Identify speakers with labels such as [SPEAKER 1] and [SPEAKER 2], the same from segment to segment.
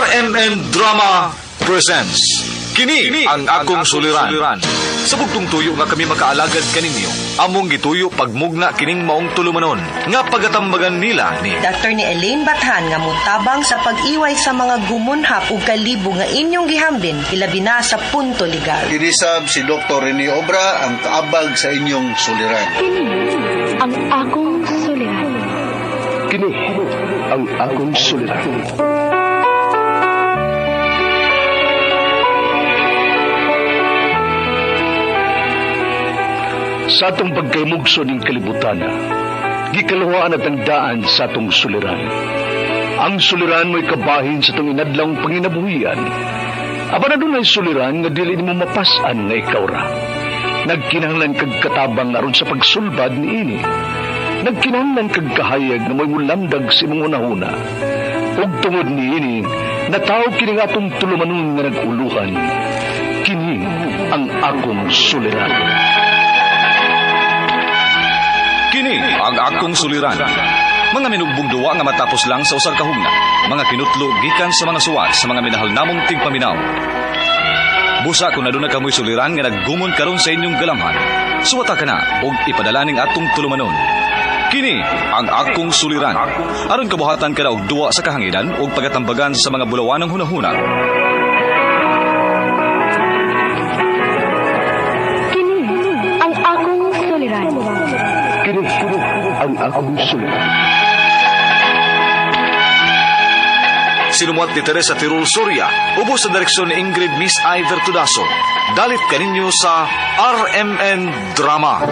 [SPEAKER 1] RMN Drama presents Kini ang akong suliran. Sa bugtong tuyo nga kami makaalagad kaninyo, among gituyo pagmugna kining maong tulumanon nga pagatambagan nila ni
[SPEAKER 2] Dr. ni Elaine Bathan nga mutabang sa pag-iway sa mga gumunhap ug kalibo nga inyong gihambin ilabi na sa punto legal.
[SPEAKER 3] Kinisab si Dr. Rene Obra ang kaabag sa inyong suliran.
[SPEAKER 4] Kini ang akong suliran.
[SPEAKER 5] Kini ang akong suliran. Sa atong pagkaymugso ning kalibutan, gikaluhaan at ang daan sa atong suliran. Ang suliran mo'y kabahin sa atong inadlang panginabuhian. Apan adunay suliran nga dili nimo mapas-an nga ikaw ra. Nagkinahanglan kag katabang aron sa pagsulbad niini. Nagkinahanglan kag kahayag nga mo'y mulamdag sa imong hunahuna. Ug tungod niini, nataw kini nga atong tulumanon nga nag-uluhan. Kini ang akong suliran.
[SPEAKER 1] Kini ang akong suliran. Mga minugbong duwa nga matapos lang sa usang kahugna. Mga kinutlo gikan sa mga suwat sa mga minahal namong tigpaminaw. Busa kung aduna kamoy suliran nga naggumon karon sa inyong galamhan. Suwata ka na og ipadala ning atong tulumanon. Kini ang akong suliran. Aron kabuhatan ka na og duwa sa kahanginan ug pagatambagan sa mga bulawanong hunahuna.
[SPEAKER 4] Kini ang akong suliran.
[SPEAKER 5] Kini ang akong suliran.
[SPEAKER 1] Sinumuat ni Teresa Tirul Soria, ubos sa direksyon ni Ingrid Miss Iver Tudaso. Dalit kaninyo sa RMN Drama.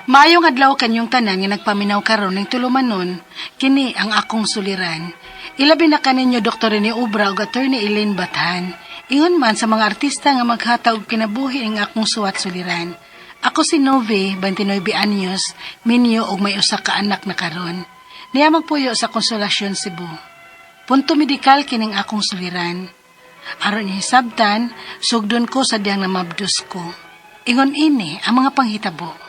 [SPEAKER 6] Maayong adlaw kanyong tanan nga nagpaminaw karon ning tulumanon, kini ang akong suliran. Ilabi na kaninyo Dr. Rene Obra ug Attorney Elaine Bathan. Ingon man sa mga artista nga maghatag og kinabuhi ang akong suwat suliran. Ako si Nove, 29 anyos, minyo og may usa ka anak na karon. Niya magpuyo sa Konsolasyon Cebu. Punto medikal kining akong suliran. Aron niya hisabtan, sugdon ko sa diyang namabdos ko. Ingon ini ang mga panghitabo.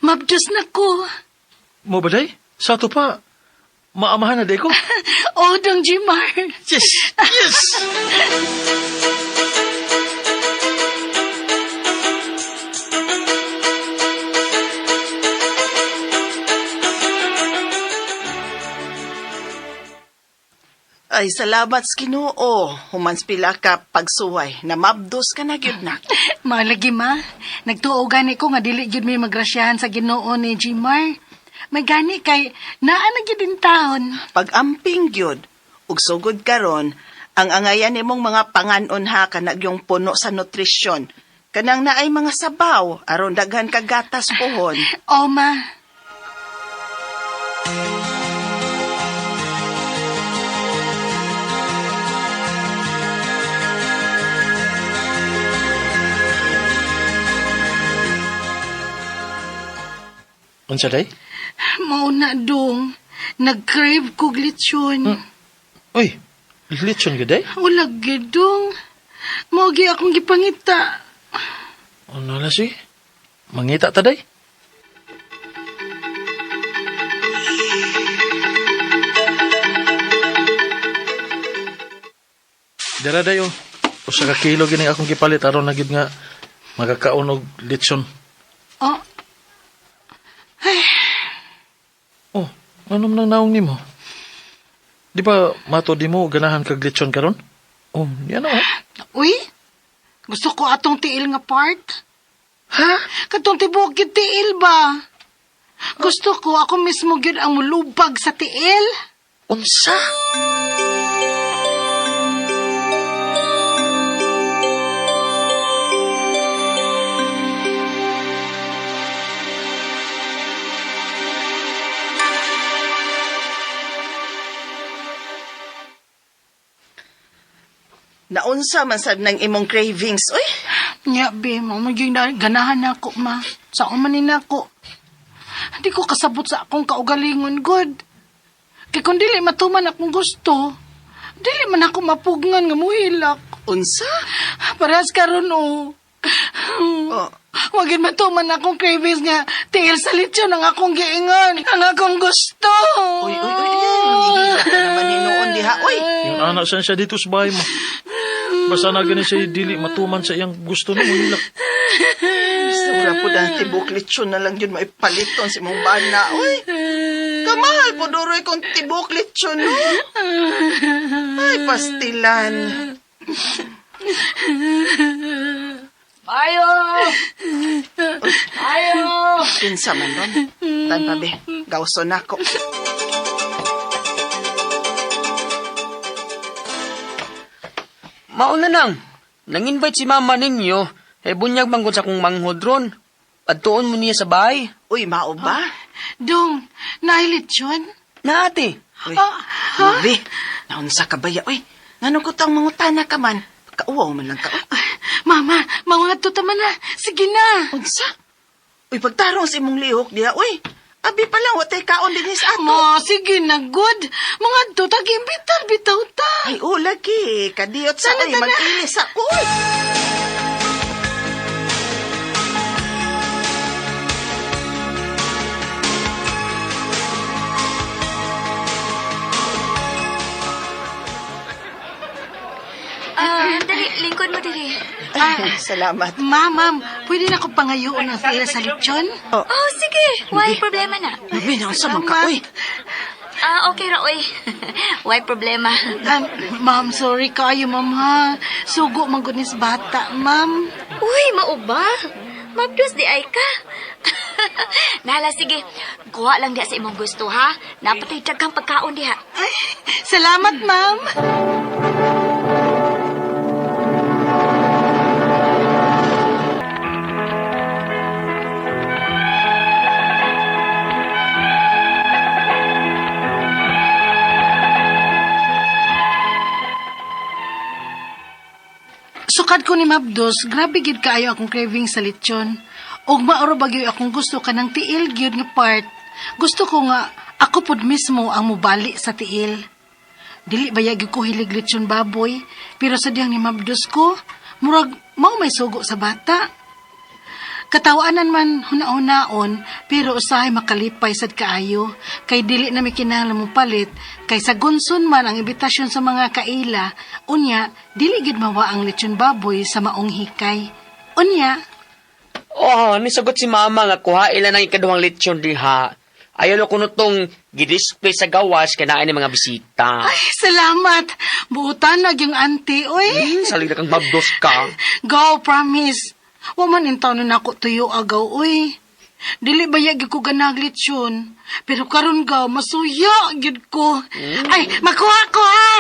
[SPEAKER 6] Mabdos na ko.
[SPEAKER 7] Mo ba day? Sa ato pa, maamahan na day ko.
[SPEAKER 6] Oh, Dong Jimar.
[SPEAKER 7] Yes! Yes!
[SPEAKER 8] Ay, salamat sa Ginoo. Humans pila ka pagsuway. Namabdos ka na gyud na.
[SPEAKER 6] Malagi ma. Nagtuo gani ko nga dili gyud may magrasyahan sa Ginoo ni Jimar. May gani kay naa na gyud in taon.
[SPEAKER 8] Pag-amping gyud ug sugod karon, ang angayan nimong mga panganon ha kanag yung puno sa nutrisyon. Kanang naay mga sabaw aron daghan ka gatas pohon.
[SPEAKER 6] Oh, ma.
[SPEAKER 7] Unsa day?
[SPEAKER 6] Mauna dong. Nag-crave kog lechon.
[SPEAKER 7] Uy, lechon gyud day?
[SPEAKER 6] Wala gyud dong. Mao gyud akong gipangita.
[SPEAKER 7] Ano na si? Mangita ta day? Dara day oh. Usa ka kilo gini akong gipalit aron na gyud nga makakaon og lechon.
[SPEAKER 6] Oh,
[SPEAKER 7] Oh, ano man ang naong nimo? Di ba mato di mo ganahan kag lechon karon? Oh, yan oh.
[SPEAKER 6] uy. Gusto ko atong tiil nga part.
[SPEAKER 7] Ha?
[SPEAKER 6] Katong tibuok gyud tiil ba? Gusto ko ako mismo gyud ang mulubag sa tiil.
[SPEAKER 7] Unsa?
[SPEAKER 8] Naunsa man sad nang imong cravings, uy.
[SPEAKER 6] Nya, be, mo maging ganahan ako, ma. Sa umanin ako. Di ko kasabot sa akong kaugalingon, good. Kay kung dili matuman akong gusto, dili man ako mapugngan nga muhilak.
[SPEAKER 8] Unsa?
[SPEAKER 6] Parehas karon oh.
[SPEAKER 8] Oh.
[SPEAKER 6] Wagin matuman akong cravings nga tiil sa lechon ang akong giingon, ang akong gusto.
[SPEAKER 8] Uy, uy, uy, uy. Hihilak ka naman hinuon diha, uy.
[SPEAKER 7] Yung anak saan siya dito sa bahay mo. Basta na gani siya dili matuman sa iyang gusto nimo hilak.
[SPEAKER 8] Sobra po dahil tibok lechon na lang yun maipaliton sa imong bana, uy. Kamahal po duroy kung tibok lechon, no? Ay, pastilan.
[SPEAKER 6] Ayo! Ayo!
[SPEAKER 8] Kinsa man ron. Tan pa, be. Gawson ako.
[SPEAKER 9] Mauna nang. Nang-invite si mama ninyo, eh bunyag manggod sa kong manghod ron. Adtuon mo niya sa bahay.
[SPEAKER 8] Uy, mao ba?
[SPEAKER 6] Dong, nailitsyon?
[SPEAKER 9] Na ate.
[SPEAKER 8] Uy,
[SPEAKER 6] Ah, ha?
[SPEAKER 8] Lubi, naunsa ka ba ya? Uy, ngano ko tang mangutana ka man? Kauwaw man lang ka. Uy.
[SPEAKER 6] Mama, mga tutaman na. Sige na.
[SPEAKER 8] Unsa? Uy, pagtarong sa imong lihok diha, uy. Abi pa lang, watay kaon din sa ato.
[SPEAKER 6] Ma, sige na, good. Mga tuta, gimbitar, bitaw ta.
[SPEAKER 8] Ay, oh, lagi. Kadiyot sa,
[SPEAKER 6] Tana,
[SPEAKER 8] uy,
[SPEAKER 6] tana.
[SPEAKER 8] mag-ilis ako, uy.
[SPEAKER 10] Ah, dali, lingkod mo diri.
[SPEAKER 8] Ay, salamat.
[SPEAKER 6] Ma, ma'am, pwede na ko pangayoon ang tiil sa lechon?
[SPEAKER 10] Oh, sige. Why problema na?
[SPEAKER 8] Lubi, naunsa man ka, uy.
[SPEAKER 10] Ah, okay ra oy. Why problema?
[SPEAKER 6] Ma'am, sorry kaayo, ma'am, ha. Sugo man gud nis bata, ma'am.
[SPEAKER 10] Uy, mao ba? Magdos di ay ka. Nala, sige. Kuha lang diha sa imong gusto, ha? Napatay daghang pagkaon diha.
[SPEAKER 6] Ay, salamat, ma'am. Sukad ko ni Mabdos, grabe gid kaayo akong craving sa lechon. Ug mauro bagyo akong gusto kanang tiil gyud nga part. Gusto ko nga ako pud mismo ang mubali sa tiil. Dili ba gyud ko hilig lechon baboy, pero sa diyang ni Mabdos ko, murag mao may sugo sa bata. Katawanan man huna-hunaon, pero usahay makalipay sad kaayo, kay dili na mi kinahanglan mo palit, kay sa gunson man ang imbitasyon sa mga kaila, unya, dili gid mawa ang lechon baboy sa maong hikay. Unya,
[SPEAKER 9] Oh, nisagot si mama nga kuha ila ng ikaduhang lechon diha. Ayaw ko tong gidisplay sa gawas kay ni mga bisita.
[SPEAKER 6] ay, salamat! Buutan na yung auntie, oy!
[SPEAKER 9] Salig na kang mabdos ka.
[SPEAKER 6] Go, promise! Wa man intaw na nako tuyo agaw, oy. Dili ba yagi ko ganag lechon? Pero karon gaw, masuya gyud ko. Ay, makuha ko ha!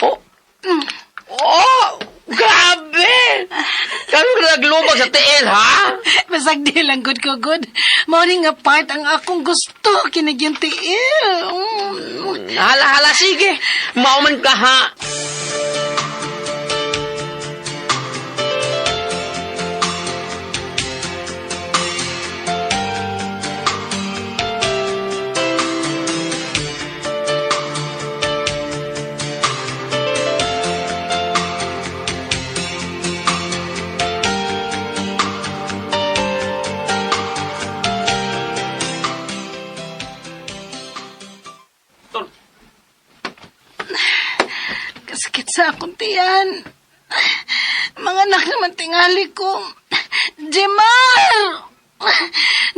[SPEAKER 9] Oh. Oh! Grabe! Karon ka naglubag sa tiil, ha?
[SPEAKER 6] Basag di lang good ko good. Mao ni nga part ang akong gusto kinig yung tiil. Mm.
[SPEAKER 9] Hala, hala, sige. Mauman ka, ha?
[SPEAKER 6] Kasakit sa akong tiyan. Mga anak naman tingali ko. Jemar!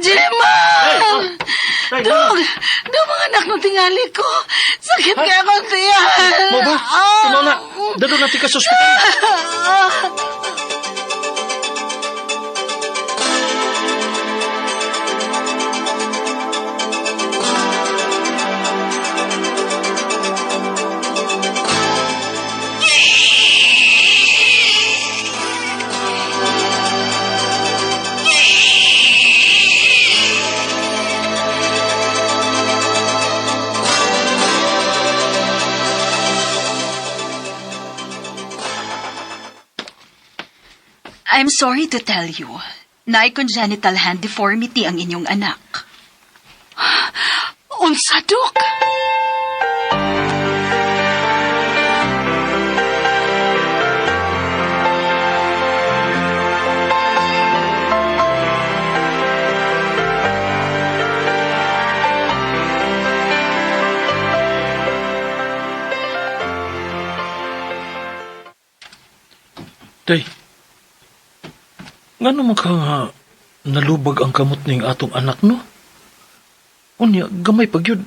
[SPEAKER 6] Jemar! Dog! Dog, mga anak ng tingali ko. Sakit kaya akong tiyan.
[SPEAKER 7] Mo ba?
[SPEAKER 6] Ah!
[SPEAKER 7] Tulo na. Dado na tika sa ospital.
[SPEAKER 6] Ah!
[SPEAKER 10] I'm sorry to tell you, naay congenital hand deformity ang inyong anak.
[SPEAKER 6] Unsa, Dok?
[SPEAKER 7] Day, ngano man ka nga nalubag ang kamot ning atong anak, no? Unya, gamay pag yun.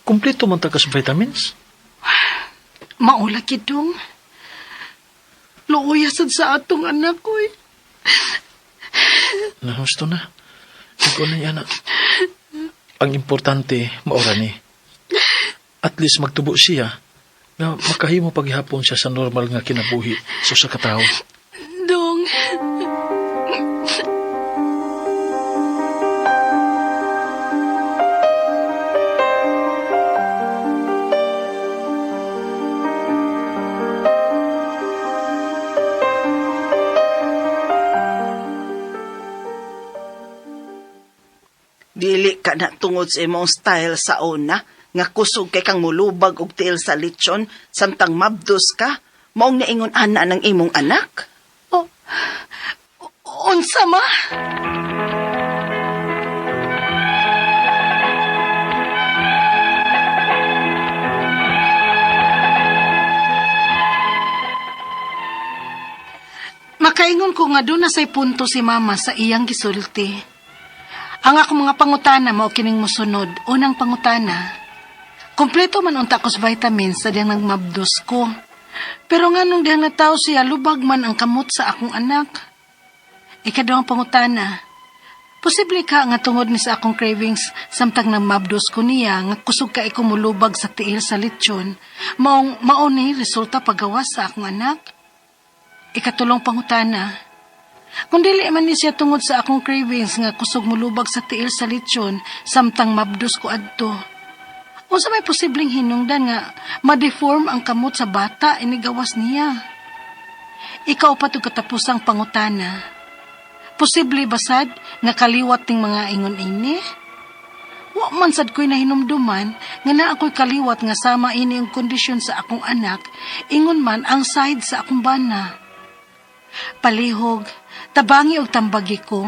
[SPEAKER 7] Kompleto man ta ka sa vitamins.
[SPEAKER 6] Maula kidong. Luoya sad sa atong anak ko eh.
[SPEAKER 7] Nahusto na. Ikaw na yan. Ang importante, maura ni. At least magtubo siya nga makahimo paghihapon siya sa normal nga kinabuhi sa usa ka tawo.
[SPEAKER 6] Dong.
[SPEAKER 8] Dili ka na tungod sa imong style sa una, nga kusog kay kang mulubag og tiil sa lechon samtang mabdos ka, maong naingon ana ng imong anak.
[SPEAKER 6] Oh, unsa ma? Makaingon ko nga doon na say punto si mama sa iyang gisulti. Ang ako mga pangutana mao kining mosunod. Unang pangutana. Kompleto man unta ko sa vitamins sa diyang nagmabdos ko. Pero nga nung diyang nataw siya, lubag man ang kamot sa akong anak. Ikaduhang pangutana. Posible ka nga tungod ni sa akong cravings samtang nagmabdos ko niya nga kusog ka iko mulubag sa tiil sa lechon. Maong mao ni resulta pagawas sa akong anak. Ikatulong pangutana. Kung dili man ni siya tungod sa akong cravings nga kusog mulubag sa tiil sa lechon samtang mabdos ko adto. Unsa may posibleng hinungdan nga ma-deform ang kamot sa bata inigawas niya. Ikaw pa tug katapusang pangutana. Posible basad nga kaliwat ning mga ingon ini? Wa man sad ko'y nahinumduman nga naa ko'y kaliwat nga sama ini ang kondisyon sa akong anak, ingon man ang side sa akong bana. Palihog, tabangi og tambagi ko.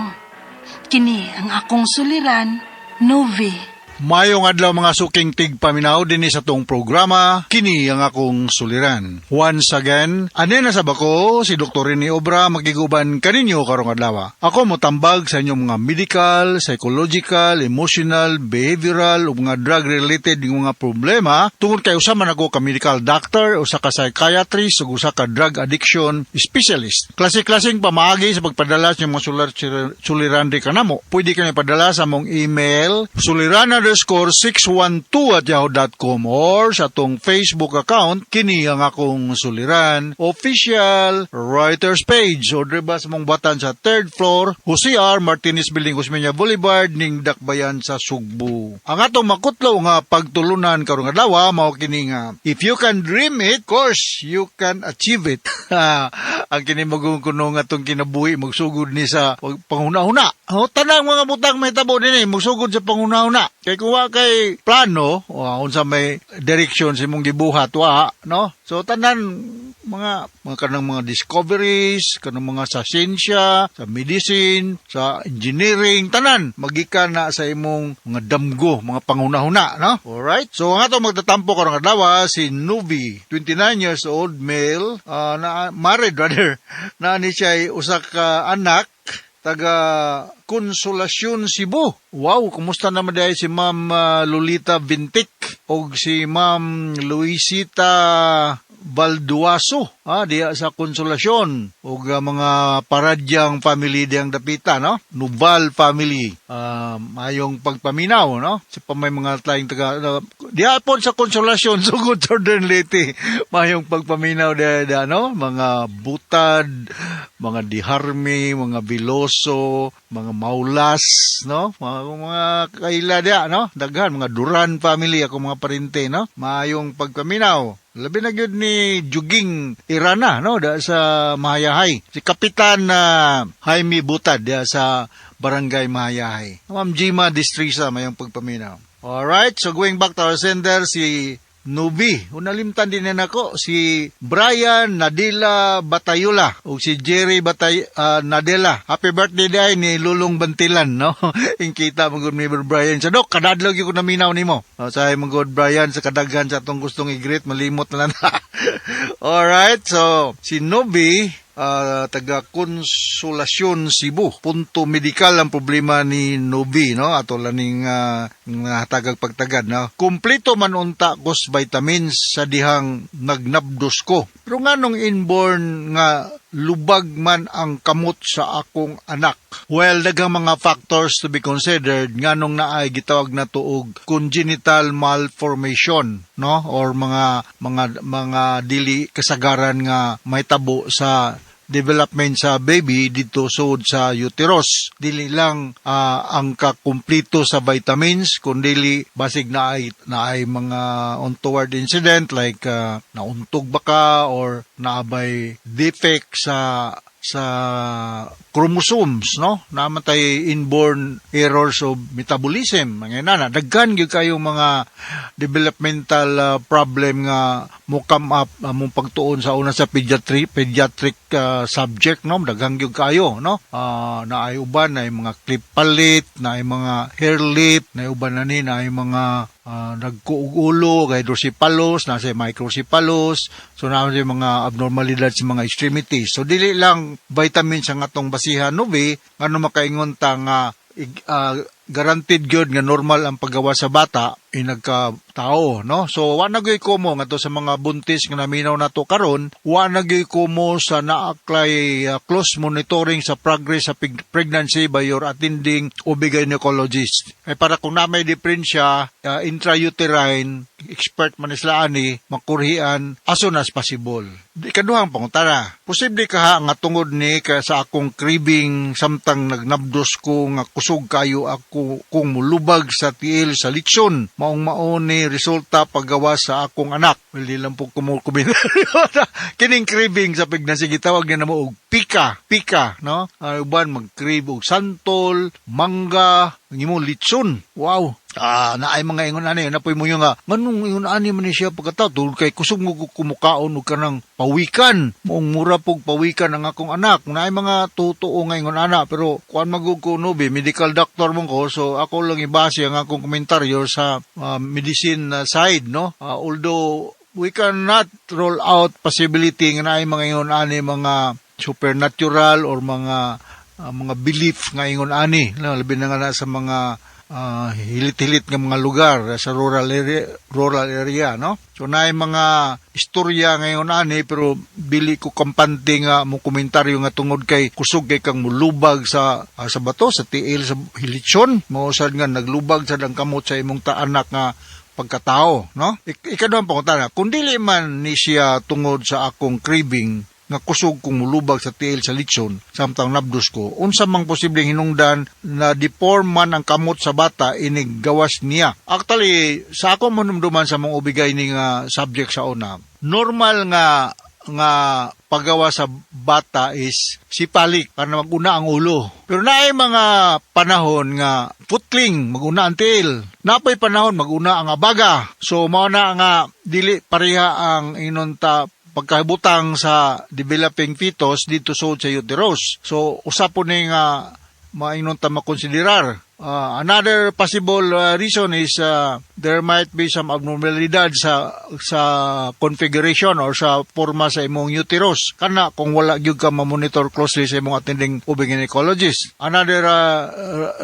[SPEAKER 6] Kini ang akong suliran, Novi.
[SPEAKER 3] Mayong adlaw mga suking tigpaminaw dinhi sa tong programa, kini ang akong suliran. Once again, ane na sa bako si Dr. Rene Obra magiguban kaninyo karong adlaw. Ako motambag sa inyong mga medical, psychological, emotional, behavioral ug mga drug-related nga mga problema tungod kay usa man ako ka medical doctor, usa ka psychiatrist ug usa ka drug addiction specialist. Klase-klaseng pamaagi sa pagpadala sa inyong mga suliran di kanamo. Pwede kami padala sa among email suliran_612@yahoo.com or sa atong Facebook account kini ang akong suliran official writers page o diba sa mong batan sa third floor Jose R. Martinez Building, Osmeña Boulevard ning Dakbayan sa Sugbo. Ang atong makutlo nga pagtulunan karong adlaw mao kini nga if you can dream it, course you can achieve it. Ang kini magong kuno nga atong kinabuhi magsugod ni sa panghuna-huna. O, tanang mga butang may tabo dinhi magsugod sa panghuna-huna. Kay kung wa kay plano, o unsa may direction sa imong gibuhat wa, no? So tanan mga mga kanang mga discoveries, kanang mga sa siyensya, sa medicine, sa engineering, tanan magikan na sa imong mga damgo, mga panghuna-huna, no? Alright? So ang ato magtatampo karong adlaw si Nuvi, 29 years old male, na married rather, na ni siya ay usa ka anak taga Consolacion, Cebu. Wow, kumusta naman dahil si Ma'am Lolita Vintic o si Ma'am Luisita Balduaso, diya sa Consolacion og mga Paradyang family diyang dapita, no? Nubal family. Mayong pagpaminaw, no? Sa pa may mga tayong taga diya po sa Consolacion sugod Southern Leyte. Mayong pagpaminaw diya, no? Mga Butad, mga Diharmi, mga Biloso, mga Maulas, no? Mga kaila diya, no? Daghan mga Duran family ako mga parente, no? Mayong pagpaminaw. Labi na gyud ni Juging Irana, no, da sa Mahayahay. Si Kapitan Jaime Butad da sa Barangay Mahayahay. Ma'am Jima Distrisa, mayong pagpaminaw. Alright, so going back to our sender, si Nubi. Unalimtan din na nako si Brian Nadila Batayula o si Jerry Nadela. Happy birthday day ni Lulong Bantilan, no? Inkita mo gud ni Brian. Sa dok, kadadlaw gyud ko naminaw nimo. O, say mo gud Brian sa kadaghan sa atong gustong i-greet, malimot na lang. Alright, so si Nubi, taga Konsolasyon, Cebu. Punto medikal ang problema ni Nobi, no? Ato laning hatagag pagtagad, no? Kumpleto man unta kos vitamins sa dihang nagnabdos ko. Pero nganong inborn nga lubag man ang kamot sa akong anak? Well, daghang mga factors to be considered nganong naay gitawag na tuog congenital malformation, no? Or mga dili kasagaran nga mahitabo sa development sa baby dito sud sa uterus. Dili lang ang kakumplito sa vitamins, kundi basig naay mga untoward incident like nauntog ba ka or naabay defect sa chromosomes, no? Namatay inborn errors of metabolism, mga inana. Daghan gyud kayo mga developmental problem nga mo come up mong pagtuon sa una sa pediatric subject, no? Daghan gyud kayo, no? Naay uban naay mga cleft palate, naay mga harelip, naay uban na ni naay mga nagkuog ulo, hydrocephalus, nasa microcephalus, so naa mga abnormalidad sa mga extremities. So dili lang vitamins ang atong basihan, Novi, ano, makaingon ta nga guaranteed gyud nga normal ang paggawa sa bata inagka tao, no? So wa na gyud komo ngadto sa mga buntis nga naminaw nato karon, wa na gyud komo sa naaklay close monitoring sa progress sa pregnancy by your attending OB gynecologist. Ay para kung na may diferensya intrauterine, expert man sila ani, makurhian as soon as possible. Ikaduhang pangutana, posible ka nga tungod ni ka sa akong craving samtang nagnabdos ko nga kusog kayo ako kung mulubag sa tiil sa litson, maong mao ni resulta paggawa sa akong anak? Well, di lang po kumukumentaryo. Kining craving sa pregnancy, gitawag niya na mo og pika, pika, no? Ay, uban mag-crave og santol, mangga, ang imong litson. Wow. Naay mga ingon ani, napoy mo yung nga, nganong ingon ani man ni siya pagkatao, tungod kay kusog mo kumukaon og kanang pawikan. Moong mura pog pawikan ang akong anak. Naay mga totoo nga ingon ana, pero kuan magug ko, no, be, medical doctor mo ko, so ako lang ibase ang akong komentaryo sa medicine side, no? Although we cannot rule out possibility nga naay mga ingon ani, mga supernatural or mga belief nga ingon ani, no, labi na nga na sa mga hilit-hilit nga mga lugar sa rural area, no? So naay mga istorya ngayon ani, pero dili ko kampante nga mo komentaryo nga tungod kay kusog kay kang mulubag sa bato sa tiil sa hilitsyon, mao sad nga naglubag sad ang kamot sa imong taanak nga pagkatao, no? Ikaduhang pangutana, kung dili man ni siya tungod sa akong craving nga kusog kong mulubag sa tiil sa litson samtang nabdos ko, unsa mang posibleng hinungdan na deform man ang kamot sa bata inig gawas niya? Actually, sa ako manumduman sa mong ubigay ni nga subject sa una, normal nga paggawa sa bata is cephalic para maguna ang ulo. Pero naay mga panahon nga footling, maguna ang tiil. Napay panahon maguna ang abaga. So mao na nga dili pareha ang inonta pagkabutang sa developing fetus dito sa uterus. So usa po ni nga maingon ta makonsiderar. Another possible reason is there might be some abnormalidad sa configuration or sa forma sa imong uterus. Kana kung wala gyud ka ma-monitor closely sa imong attending OB gynecologist. Another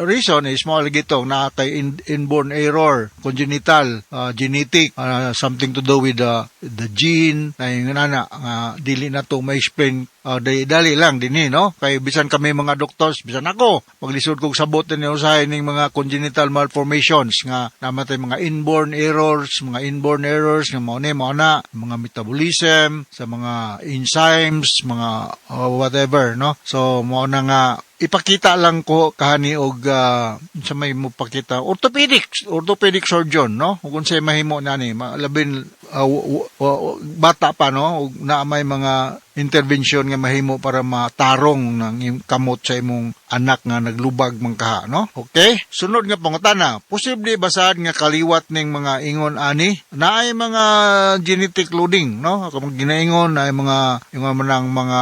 [SPEAKER 3] reason is mao lagi to na kay inborn error, congenital, genetic, something to do with the gene na yung nana nga dili na to ma-explain dali, dali lang dinhi, no? Kay bisan kami mga doctors, bisan ako, maglisod kog sabot ni usahay ning mga congenital malformations nga namatay, mga inborn errors, mga inborn errors nga mao ni mao na mga metabolism sa mga enzymes, mga whatever, no? So mao na nga Ipakita lang ko kahani og sa may mo pakita orthopedic orthopedic surgeon, no, ug unsay mahimo nani labin bata pa, no, ug naa may mga intervention nga mahimo para matarong ng kamot sa imong anak nga naglubag man kaha, no? Okay, sunod nga pangutana: posible ba sad nga kaliwat ning mga ingon ani? Naay mga genetic loading, no? Kung ginaingon ay mga ingon man ang mga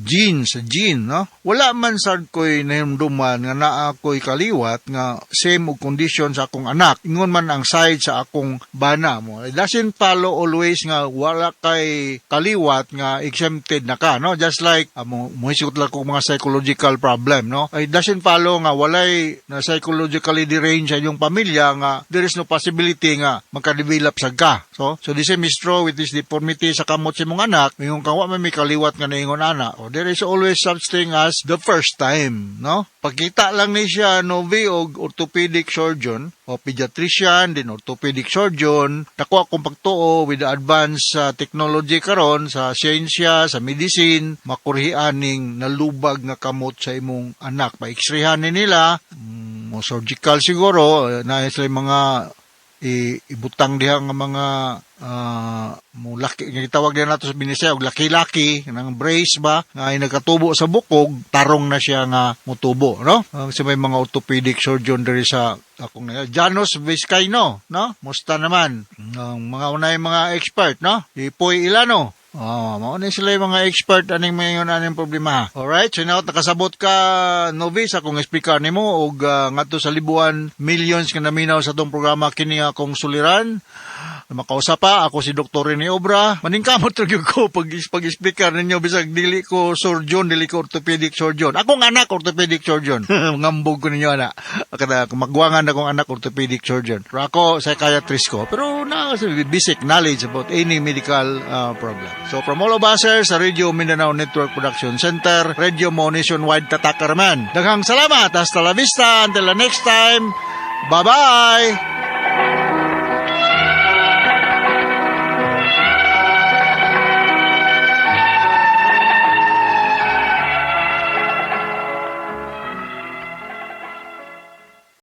[SPEAKER 3] gene sa gene, no? Wala man sad ko'y nahimduman nga naa ko'y kaliwat nga same og condition sa akong anak. Ingon man ang side sa akong bana mo. It doesn't follow always nga wala kay kaliwat nga exempted na ka, no? Just like mo mohisgot lang kog mga psychological problem, no? It doesn't follow nga walay na psychologically deranged sa inyong pamilya nga there is no possibility nga makadevelop sad ka. So the same is true with this deformity sa kamot sa imong anak. Ingon ka wa man may kaliwat nga naingon ana. O, there is always such thing as the first time, no? Pagkita lang ni siya Novi og orthopedic surgeon o pediatrician din orthopedic surgeon. Nakuha akong pagtuo with the advanced technology karon sa siyensya, sa medicine, makurhian ning nalubag nga kamot sa imong anak. Pa-x-rayhan ni nila, mo surgical siguro, na sila yung mga ibutang diha nga mga mo laki nga gitawag diha nato sa Binisaya og laki-laki ng brace ba nga ay nagkatubo sa bukog, tarong na siya nga motubo, no? Ang sa may mga orthopedic surgeon diri sa akong na Janos Vizcaino, no? Musta naman ang mga unay mga expert, no? Ipoy Ilano. Oh, mao ni sila yung mga expert aning mayon aning problema. Alright, so now nakasabot ka, Novi, sa akong speaker nimo og ngadto sa libuan millions nga naminaw sa atong programa, kini akong suliran. Makausap pa ako si Dr. Rene Obra. Maningkamot ra gyud ko pag pag-speaker ninyo bisag dili ko surgeon, dili ko orthopedic surgeon. Akong anak orthopedic surgeon. Ngambog ko ninyo ana. Kada magwangan akong anak orthopedic surgeon. Pero ako psychiatrist ko. Pero na basic knowledge about any medical problem. So from all of us here sa Radio Mindanao Network Production Center, Radio Mo Nationwide Tatakaraman. Daghang salamat. Hasta la vista. Until the next time. Bye-bye.